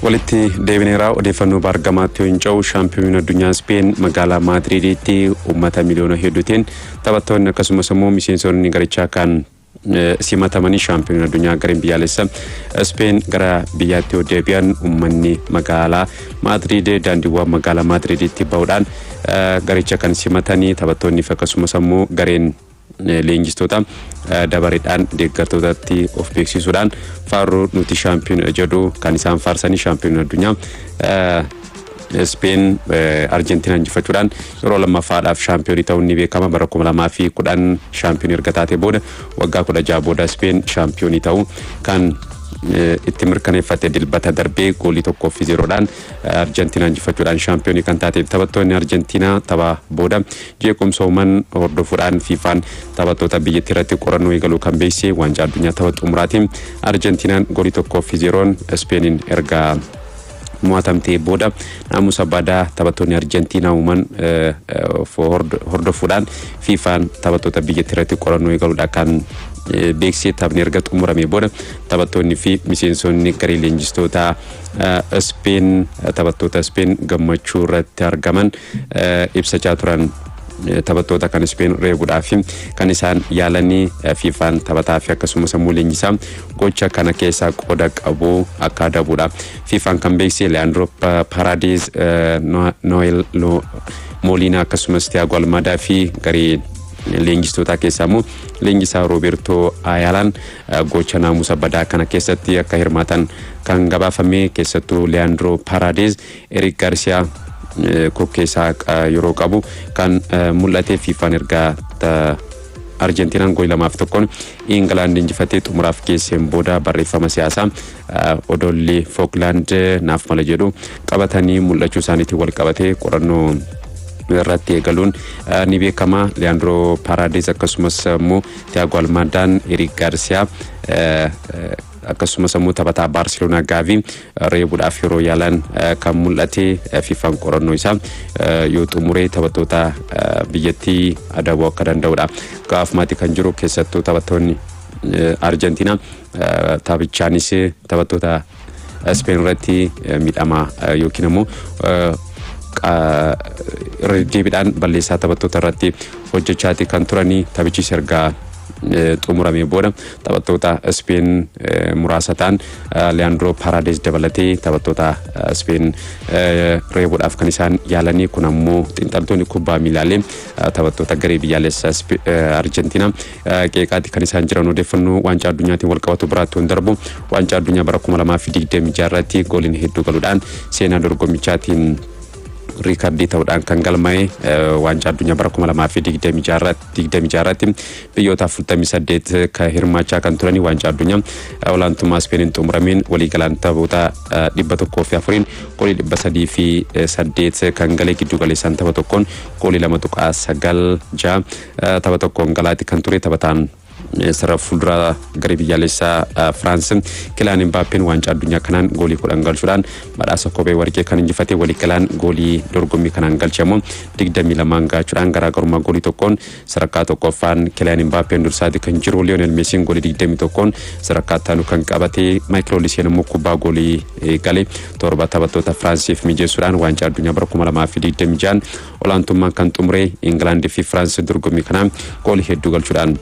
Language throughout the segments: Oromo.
Walitti deebineeraa. Odeeffannoo baargamaatti yoo hin ce'u, shaampiyoon addunyaa Speen magaalaa Maadriiditti uummata miliyoona hedduutiin taphattoonni akkasumas immoo miseensonni garichaa kan simatamanii, shaampiyoon addunyaa gareen biyyaalessa Speen gara biyyaatti yoo deebi'an uummanni magaalaa Maadriid daandiiwwan magaalaa Maadriiditti bahuudhaan garicha kan simatanii, taphattoonni fi akkasumas immoo gareen leenjistoota dabareedhaan deeggartootatti of beeksisuudhaan faaruu "nuti shaampiyoon" jedhu kan isaan faarsanii. Shaampiyoon addunyaa Speen Arjentiinaa injifachuudhaan yeroo lammaffaadhaaf shaampiyoonii ta'uun ni beekama. Bara 2010 shaampiyoonii erga taatee booda, waggaa 16 booda Speen shaampiyoonii ta'uu kan itti mirkaneeffate Dilbata darbee goolii 1-0dhaan Arjentiinaa injifachuudhaan shaampiyoonii kan taateef. Taphattoonni Arjentiinaa tapha booda jeequmsa uuman hordofuudhaan FIFAn taphattoota biyyattii irratti qorannoo eegaluu kan beeksise. Waancaa addunyaa tapha xumuraatiin Arjentiinaan goolii 1-0n Speeniin erga mo'atamtee booda naamusa badaa taphattoonni Arjentiinaa uuman hordofuudhaan FIFAn taphattoota biyyattii irratti qorannoo eegaluudha kan beeksise. Taphni erga xumuramee booda taphattoonni fi miseensonni garee leenjistoota Speen taphattoota Speen gammachuu irratti argaman ibsachaa turan. Taphattoota kan Speen reebuudhaaf kan isaan yaalanii, FIFAn taphataa fi akkasumas immoo leenjisaa gocha kana keessaa qooda qabu akka adabuudha. FIFAn kan beeksise Leandro Paredes, Nahuel Molina akkasumas Thiago Almada fi garee leenjistootaa keessaa immoo leenjisaa Roberto Ayalaan gocha naamusa badaa kana keessatti akka hirmaatan kan gabaafame. Keessattuu Leandro Paredes Eric Garcia kokkeessaa yeroo qabu kan mul'ate. FIFAn ergaa Arjentiinaan goolii 2-1n Ingilaand injifatee xumuraaf geesseen booda barreeffama siyaasaa odolli Fookland naaf mala jedhu qabatanii mul'achuu isaaniitiin wal qabatee qorannoo irratti eegaluun ni beekama. Leandro Paredes akkasumas immoo Thiago Almadaan, Eric Garcia akkasumas immoo taphataa Baarseloonaa Gaavii reebuudhaaf yeroo yaalan kan mul'ate. FIFAn qorannoo isaa yoo xumuree taphattoota biyyattii adabuu akka danda'udha. Gaafumaatti kan jiru, keessattuu taphattoonni Arjentiinaa taphichaan taphattoota Speen irratti miidhama yookiin immoo irra deddeebiidhaan balleessaa taphattoota irratti hojjechaati kan turanii. Taphichis ergaa xumuramee booda taphattoota Speen muraasa ta'an, Leandro Paredes dabalatee, taphattoota Speen reebuudhaaf kan isaan yaalanii. Kun ammoo xiinxaltoonni kubbaa miilaalee taphattoota garee biyyaalessaa Arjentiinaa qeeqaatti kan isaan jiran. Odeeffannoo waancaa addunyaatiin wal qabatu biraatti hin darbu. Waancaa addunyaa bara 2026 irratti gooliin hedduu galuudhaan seenaa dorgommichaatiin riikardii ta'uudhaan kan galmaa'e, waancaa addunyaa bara 2026 irratti biyyoota 48 kan hirmaachaa kan turanii, waancaa addunyaa olaantummaa Ispeeniin xumurameen waliigalaan taphoota 104n goolii 308 kan galee, giddu galeessaan tapha tokkoon goolii 2.96 tapha tokkoon galaati kan ture taphataan sarara fuulduraa garee biyyaalessaa Firaans Kilaan Imbaappeen waancaa addunyaa kanaan goolii 10 galchuudhaan badhaasa kophee warqee kan injifate. Waliigalaan goolii dorgommii kanaan galche ammoo 22 galchuudhaan garaagarummaa goolii tokkoon sadarkaa tokkoffaan Kilaan Imbaappeen dursaati kan jiru. Liyoonel Meesiin goolii 21n sadarkaa itti aanu kan qabate, Maayikil Oliseen immoo kubbaa goolii gale 7 taphattoota Firaansiif mijeessuudhaan waancaa addunyaa bara 2026 olaantummaan kan xumure. Ingilaandii fi Firaans dorgommii kanaan goolii hedduu galchuudhaan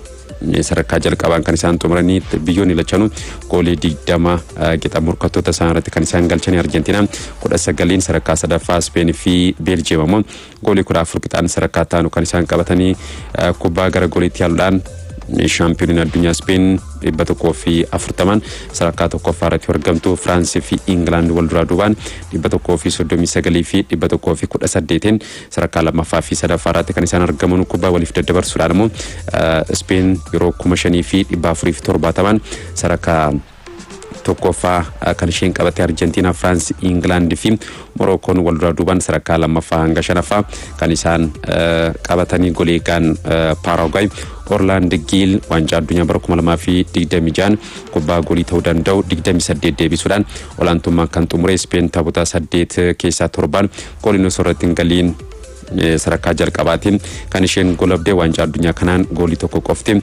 sadarkaa jalqabaan kan isaan xumuranii. Biyyoonni lachanuu goolii 20 qixa morkattoota isaan irratti kan isaan galchanii. Arjentiinaan 19n sadarkaa sadaffaa, Speenii fi Beeljiyeem ammoo goolii 14 qixaan sadarkaa taanu kan isaan qabatanii. Kubbaa gara gooliitti yaaluudhaan shaampiyooniin addunyaa Speen 140n sadarkaa tokkoffaa irratti argamtu. Firaansii fi Ingilaand wal duraa duubaan 139 fi 118n sadarkaa lammaffaa fi sadaffaa irratti kan isaan argaman. Kubbaa waliif daddabarsuudhaan immoo Speen yeroo 5470n sadarkaa tokkoffaa kan isheen qabatte. Arjentiinaa, Firaans, Ingilaand fi Morookoon wal duraa duubaan sadarkaa lammaffaa hanga shanaffaa kan isaan qabatanii. Golee eegaan Paaraguay Orlaand Giil waancaa addunyaa bara 2026 kubbaa goolii ta'uu danda'u 28 deebisuudhaan olaantummaan kan xumure. Speen taphoota saddeet keessaa torbaan gooliin osoo irratti hin galiin Sadarkaa jalqabaatiin kan isheen golabdee waancaa addunyaa kanaan goolii tokko qofti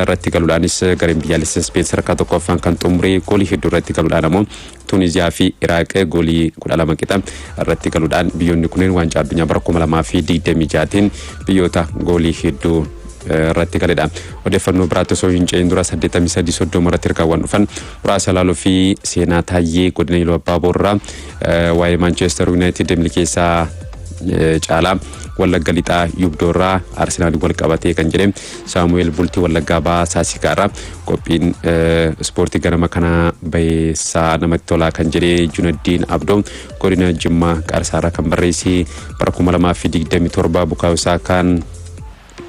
irratti galuudhaanis gareen biyyaalessa Ispeen sadarkaa tokkoffaan kan xumuree, goolii hedduu irratti galuudhaan ammoo Tuniziyaa fi Iraaq goolii 12 qixa irratti galuudhaan biyyoonni kunneen waancaa addunyaa bara 2026tiin biyyoota goolii hedduu irratti galedha. Odeeffannoo biraatti osoo hin ce'in dura 83 30 irratti ergaawwan dhufan muraasa ilaaluu fi Seenaa Taayyee godina Iluu Abbaa Boorraa, waa'ee Maanchestar Yuunaayitid, Milkeessaa Caalaa Wallagga Lixaa Yubdoorraa Arsenaal wal qabatee kan jedhe, Saamu'eel Bultii Wallaggaa Ba'aa Saasikaarraa qophiin ispoortii ganama kanaa bayeessaa namatti tolaa kan jedhe, Junaddiin Abdoo godina Jimmaa Qarsaarraa kan barreesse, bara 2027 Bukaayo Saakaan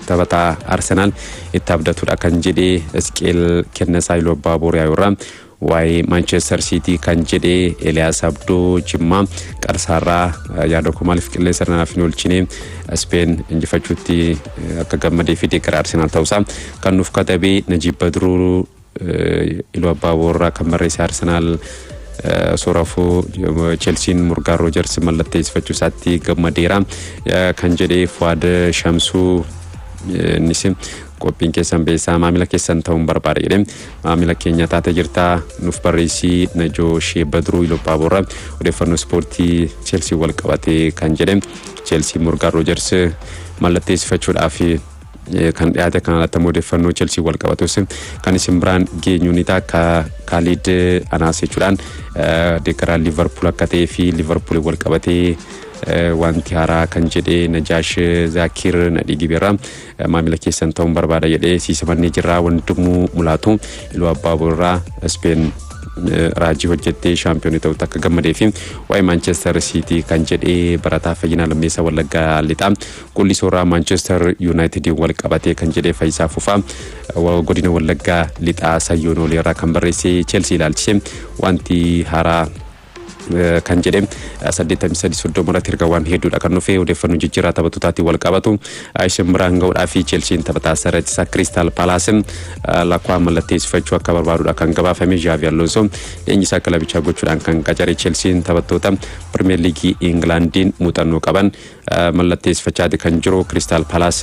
taphataa Arsenaal itti abdatudha kan jedhe, Isqeel Kennasaa Iluu Abbaa Booriyaa irraa waa'ee Manchester City kan jedhe, Eliyaas Abdoo Jimmaa Qarsaarraa yaada koo maaliif qilleensa naaf hin oolchine, Speen injifachuutti akka gammadee fi deeggara Arsenaal ta'uusaa kan nuuf katabee, Najiib Badruu Iluu Abbaa Boorraa kan barreesse, Arsenaal soorafuu Chelsiin Morgan Rogers mallatteessifachuu isaatti gammadeera kan jedhe, Fuad Shamsuu innis qophiin keessan beesaa, maamila keessan ta'uun barbaada jedhe, maamila keenya taate jirtaa nuuf barreessii. Najoo Shee Badruu Iluu Abbaa Boorraa odeeffannoo ispoortii Chelsii wal qabatee kan jedhe, Chelsii Morgan Rogers mallatteessifachuudhaaf kan dhiyaate kan alatti odeeffannoo Chelsii wal qabatus kan isin biraan geenyu ni ta'a. Kaalid Anaas jechuudhaan deeggaraa Liverpool akka ta'ee fi Liverpool wal qabatee wanti haaraa kan jedhe, Najaash Zaakir Nadhii Gibeerraa maamila keessan ta'uun barbaada jedhee siisamannee jirraa. Wandimuu Mulaatu Iluu Abbaa Boorraa Speen raajii hojjettee shaampiyoonii ta'utti akka gammadee fi waa'ee Maanchestar Siitii kan jedhee, barataa Fayyinaa Lammeessaa Wallaggaa Lixaa Qullisoorraa Maanchestar Yuunaayitediin wal qabatee kan jedhee, Fayyisaa Fufaa godina Wallaggaa Lixaa Sayyoon Oliirraa kan barreesse, Cheelsii ilaalchise wanti haaraa kan jedhe. 83 30 irratti ergaawwan hedduudha kan dhufe. Odeeffannoo jijjiirraa taphattootaatiin wal qabatu isin biraan ga'uudhaa fi Cheelsiin taphataa sarara ittisaa Kiristaal Paalaas Lakkwaa mallatteessifachuu akka barbaadudha kan gabaafame. Jaavi Alonso leenjisaa kilabichaa gochuudhaan kan qacare Cheelsiin taphattoota Pirimeer Liigii Ingilaandiin muuxannoo qaban mallatteessifachaati kan jiru. Kiristaal Paalaas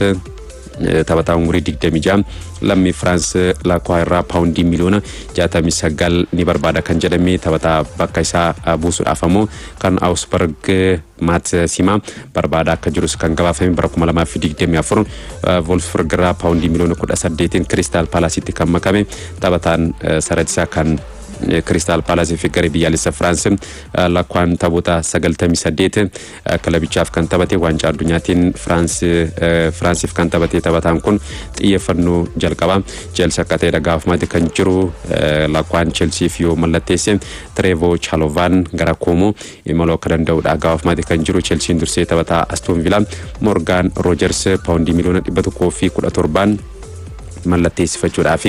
taphataa umurii 26 lammii Firaans Laakwaa irraa paawundii miliyoona 69 ni barbaada kan jedhame, taphataa bakka isaa buusuudhaaf ammoo kan Augsburg Maat Simaa barbaada akka jirus kan gabaafame. Bara 2024 Wolfsburg irraa paawundii miliyoona 18 Kiristaal Paalaasitti kan makame taphataan sarara kan Kiristaal Paalaasii fi garee biyyaalessa Firaans Lakwaan taphoota 98 kilabichaaf kan taphate, waancaa addunyaatiin Firaansiif kan taphate taphataan kun xiyyeeffannoo jalqabaa Cheelsii akka ta'edha gaafumaatti kan jiru. Lakwaan Cheelsiif yoo mallatteesse Tireevoo Chalovaan gara Koomoo imaluu akka danda'udha gaafumaatti kan jiru. Cheelsiin dursee taphataa Aston Villa Morgan Rogers paawundii miliyoona 117n mallatteessifachuudhaaf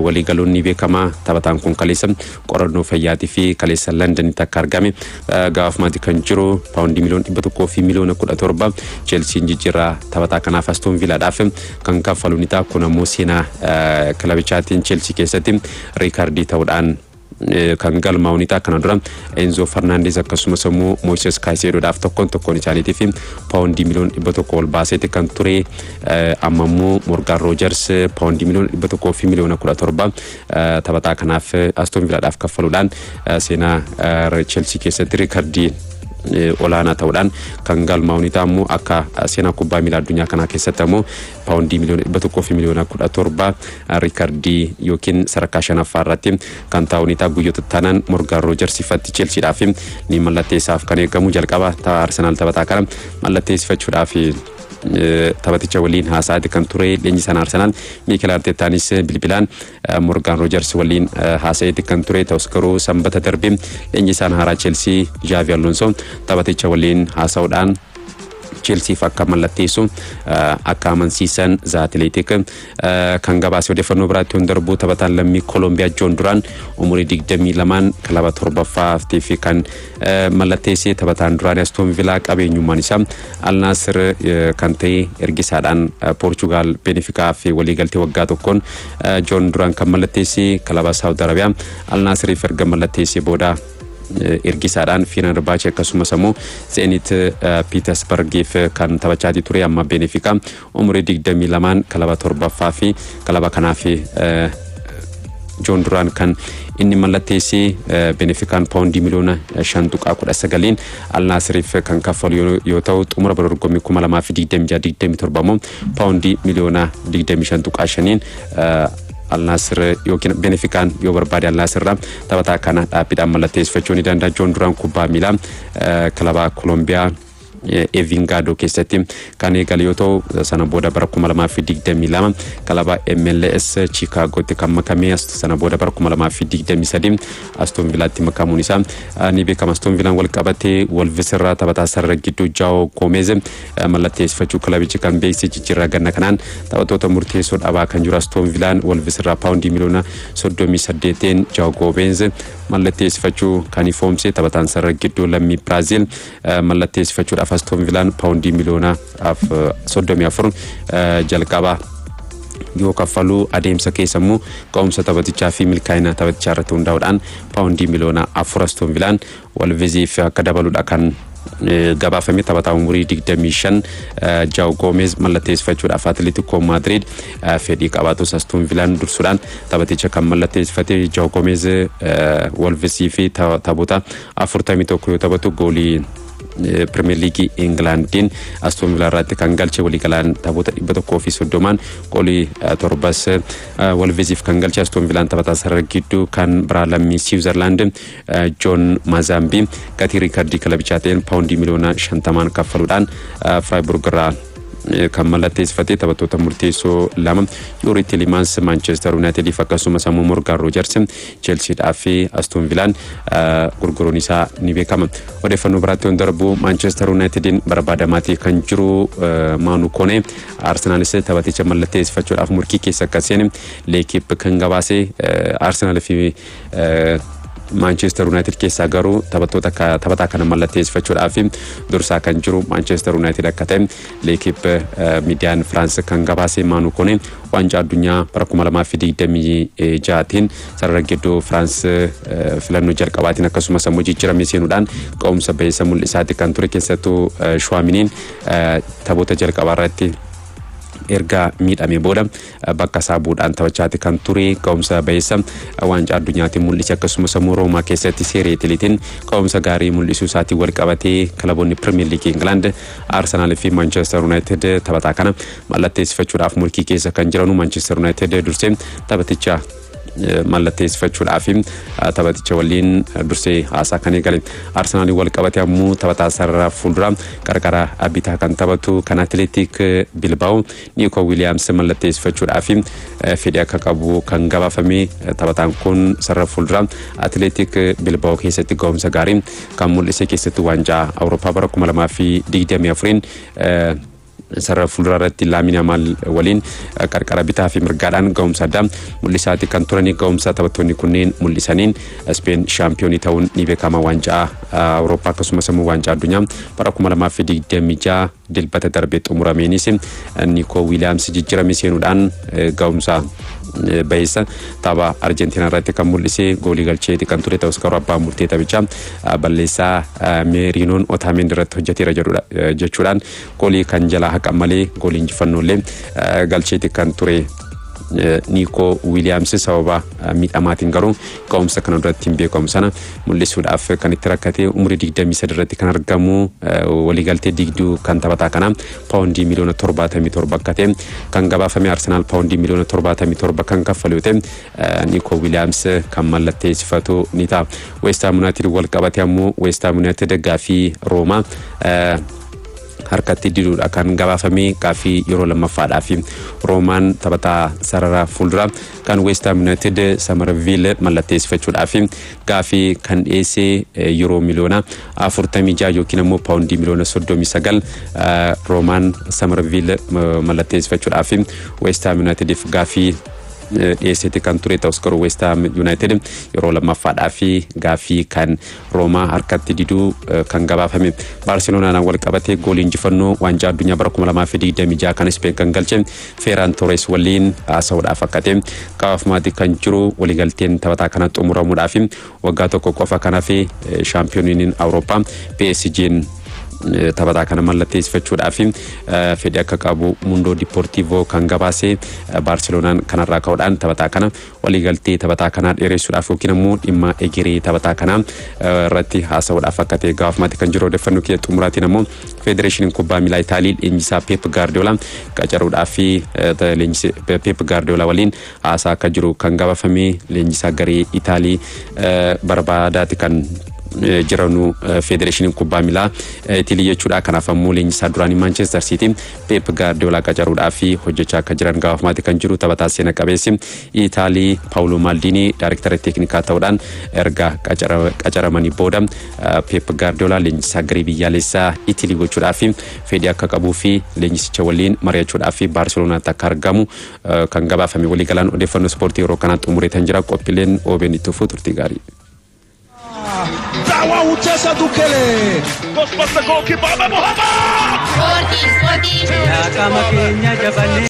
waliigaluun ni beekama. Taphataan kun kaleessa qorannoo fayyaatii fi kaleessa Londonitti akka argame gaafumaatti kan jiru. Paawundii miliyoona 117 Cheelsiin jijjiirraa taphataa kanaaf Aston Villaadhaaf kan kaffalu ni ta'a. Kun ammoo seenaa kilabichaatiin Cheelsii keessatti riikardii ta'uudhaan kan galmaa'u ni ta'a. Kana dura Enzo Fernandez akkasumas immoo Moises Caicedoodhaaf tokkoon tokkoon isaaniitiif paawundii miliyoona 100 ol baaseeti kan ture. Amma immoo Morgan Rogers paawundii miliyoona 117 taphataa kanaaf Aston Villaadhaaf kaffaluudhaan seenaa Chelsea keessatti riikardii olaanaa ta'uudhaan kan galmaa'u ni ta'amu. Akka seenaa kubbaa miilaa addunyaa kanaa keessatti ammoo paawundii miliyoona 117 riikardii yookiin sadarkaa shanaffaa irratti kan taa'u ni ta'a. Guyyoota taanaan Morgan Rogers ifatti Chelsiidhaaf ni mallatteessaaf kan eegamu. Jalqaba Arsenaal taphataa kana mallatteessifachuudhaaf taphaticha waliin haasa'aati kan ture. Leenjisaan Arsenaal Miikel Arteetaanis bilbilaan Morgan Rogers waliin haasa'eeti kan ture. Ta'us garuu Sanbata darbe leenjisaan haaraa Chelsii Jaavi Alonso taphaticha waliin haasa'uudhaan Chelsiif akka mallatteessu akka amansiisan The Athletic kan gabaase. Odeeffannoo biraatti yoon darbu, taphataan lammii Koolombiyaa Joon Duraan umurii 22n kilaba torbaffaatiif kan mallatteesse. Taphataan duraan Aston Villaa qabeenyummaan isaa Al Naasir kan ta'e ergisaadhaan Poorchugaal Benefikaa fi waliigaltee waggaa tokkoon Joon Duraan kan mallatteesse kilaba Saawud Arabiyaa Al Naasiriif erga mallatteesse booda ergisaadhaan Fenerbahce akkasumas immoo Zenit Piitersbargiif kan taphachaatii ture. Amma Benefikaa umurii 22 kilaba torbaffaa fi kilaba kanaaf Joon Duraan kan inni mallatteessee. Benefikaan paawundii miliyoona 5.19 Alnaasiriif kan kaffalu yoo ta'u, xumura bara dorgommii 2026-27 immoo paawundii miliyoona 25.5 Alnaasir yookiin Benefikaan yoo barbaade Alnaasirraa taphataa kana dhaabbiidhaan mallatteessifachuu ni danda'a. Joon Duraan kubbaa miilaa kilaba Koolombiyaa Envigado keessatti kan eegale yoo ta'u, sana booda bara 2022 kilaba MLS Chicagotti kan makame, sana booda bara 2023 Aston Villaatti makamuun isaa ni beekama. Aston Villaan wal qabatee Wolves irraa taphataa sarara gidduu Joao Gomez mallatteessifachuu kilabichi kan beeksise. Jijjiirraa ganna kanaan taphattoota murteessoo dhabaa kan jiru Aston Villaan Wolves irraa paawundii miliyoona 38 Joao Gomez mallatteessifachuu kan ifoomse. Taphataan sarara gidduu lammii Biraazil mallatteessifachuudhaaf Aston Villaan paawundii miliyoona 34 jalqaba yoo kaffaluu, adeemsa keessa immoo ga'umsa taphatichaa fi milkaa'ina taphatichaa irratti hundaa'uudhaan paawundii miliyoona 4 Aston Villaan Wolvesiif akka dabaludha kan gabaafame. Taphataa umurii 25 Joao Gomez mallatteessifachuudhaaf Atletico Madrid fedhii qabaatus, Aston Villaan dursuudhaan taphaticha kan mallatteessifate. Joao Gomez Wolvesii fi taphoota 41 yoo taphatu, goolii Pirimeer Liigii Ingilaandiin Aston Villaa irratti kan galche, waliigalaan taphoota 130n goolii torbas Wolvesiif kan galche. Aston Villaan taphataa sarara gidduu kan biraa lammii Siwiizerlaand Joon Maazambii gatii riikardii kilabichaa ta'een paawundii miliyoona 50n kaffaluudhaan Firaayiburg irraa kan mallatteessifate. Taphattoota murteessoo lama, Yuuri Tilimaans Maanchestar Yuunaayitediif akkasumas ammoo Morgan Roojers Cheelsiidhaa fi Aston Villaan gurguruun isaa ni beekama. Odeeffannoo biraatti yoon darbu, Maanchestar Yuunaayitediin barbaadamaatii kan jiru Maanu Kone, Arsenaalis taphaticha mallatteessifachuudhaaf murkii keessa akka seene L'Équipe kan gabaase. Arsenaal fi Maanchestar Yuunaayitid keessaa garuu taphattoota taphataa kana mallatteessifachuudhaaf dursaa kan jiru Maanchestar Yuunaayitid akka ta'e L'Équipe miidiyaan Firaans kan gabaase. Maanu Kone waancaa addunyaa bara 2026tiin sarara gidduu Firaans filannoo jalqabaatiin akkasumas ammoo jijjiiramee seenuudhaan ga'umsa ba'eessa mul'isaati kan ture. Keessattuu Shuwaaminiin taphoota jalqabaa irratti erga miidhamee booda bakka isaa bu'uudhaan taphachaati kan ture. Ga'umsa ba'eessa waancaa addunyaatiin mul'ise, akkasumas immoo Roomaa keessatti Serie Itaaliitiin ga'umsa gaarii mul'isuu isaatiin wal qabatee kilaboonni Pirimeer Liigii Ingilaand Arsenaal fi Maanchestar Yuunaayitid taphataa kana mallatteessifachuudhaaf murkii keessa kan jiranu. Maanchestar Yuunaayitid dursee taphaticha mallatteessifachuudhaaf taphaticha waliin dursee haasaa kan eegale. Arsenaaliin wal qabate ammoo taphataa sarara fuulduraa qarqara bitaa kan taphatu kan Atileetik Bilbaa'u Niiko Wiiliyaams mallatteessifachuudhaaf fedhii akka qabu kan gabaafame. Taphataan kun sarara fuulduraa Atileetik Bilbaa'u keessatti ga'umsa gaarii kan mul'ise, keessattuu waancaa Awurooppaa bara 2024 sarara fuulduraa irratti Laamin Yaamaal waliin qarqara bitaa fi mirgaadhaan ga'umsa addaa mul'isaati kan turanii. Ga'umsa taphattoonni kunneen mul'isaniin Speen shaampiyoonii ta'uun ni beekama waancaa Awurooppaa akkasumas immoo waancaa addunyaa bara 2026 Dilbata darbe xumurameenis. Niikoo Wiiliyaams jijjiirame seenuudhaan ga'umsa baheessa tapha Arjentiinaa irratti kan mul'ise, goolii galcheeti kan ture. Ta'us garuu abbaan murtee taphichaa balleessaa Meeriinoon Otaameen irratti hojjeteera jedhudha jechuudhaan goolii kan jalaa haqan malee goolii injifannoo galcheeti kan ture. Niikoo Wiiliyaams sababa miidhamaatiin garuu ga'umsa kana duratti hin beekamu sana mul'isuudhaaf kan itti rakkate. Umurii 23 irratti kan argamu, waliigaltee digduu kan taphataa kana paawundii miliyoona 77 akka ta'e kan gabaafame. Arsenaal paawundii miliyoona 77 kan kaffalu yoo ta'e, Niikoo Wiiliyaams kan mallatteessifatu ni ta'a. West Ham United wal qabate ammoo West Ham United gaaffii Roomaa harkatti diduudha kan gabaafame. Gaaffii yeroo lammaffaadhaaf Roomaan taphataa sarara fuulduraa kan West Ham United Samarviil mallatteessifachuudhaaf gaaffii kan dhiyeesse, yeroo miliyoona 46 yookiin ammoo paawundii miliyoona 39 Roomaan Samarviil mallatteessifachuudhaaf West Ham Unitediif gaaffii Dhiyeesseeti kan ture ta'us garuu West Ham United yeroo lammaffaadhaa fi gaaffii kan Roomaa harkatti diduu kan gabaafame. Baarseloonaan wal qabatee goolii injifannoo waancaa addunyaa bara 2026 kan Speen kan galche Ferran Torres waliin haasa'uudhaaf akka ta'e gabaafamaati kan jiru. Waliigalteen taphataa kana xumuramuudhaaf waggaa tokko qofa kan hafe, shaampiyooniin Awurooppaa PSG'n taphataa kana mallatteessifachuudhaaf fedhii akka qabu Mundo Deportivo kan gabaase. Baarseloonaan kanarraa ka'uudhaan taphataa kana waliigaltee taphataa kanaa dheeressuudhaaf yookiin ammoo dhimma egeree taphataa kanaa irratti haasa'uudhaaf akka ta'e gabaafamaatti kan jiru. Odeeffannoo kiyya xumuraatiin ammoo Federeeshiniin Kubbaa Miilaa Itaalii leenjisaa Pep Guardiola qacaruudhaaf Pep Guardiola waliin haasaa akka jiru kan gabaafame. Leenjisaa garee Itaalii barbaadaati kan jiranu Federeeshiniin Kubbaa Miilaa Itilii jechuudha. Kanaaf ammoo leenjisaa duraanii Manchester City Pep Guardiola qacaruudhaaf hojjechaa akka jiran gabaafamaatti kan jiru. Taphataa seena qabeessi Itaalii Paawulo Maldini daayirektara teeknikaa ta'uudhaan erga qacaramanii booda Pep Guardiola leenjisaa garee biyyaalessaa Itilii gochuudhaaf fedhii akka qabuu fi leenjisicha waliin mari'achuudhaaf Baarselonaatti akka argamu kan gabaafame. Waliigalaan odeeffannoo ispoortii yeroo kanaa xumureetan jira. Qophiileen OBN itti fufuu, turtii gaarii. Dawa Utesa Dukele. Goes past the goalkeeper, Mohamed! Ispoortii, ispoortii. Yaa qaama keenya jabannee.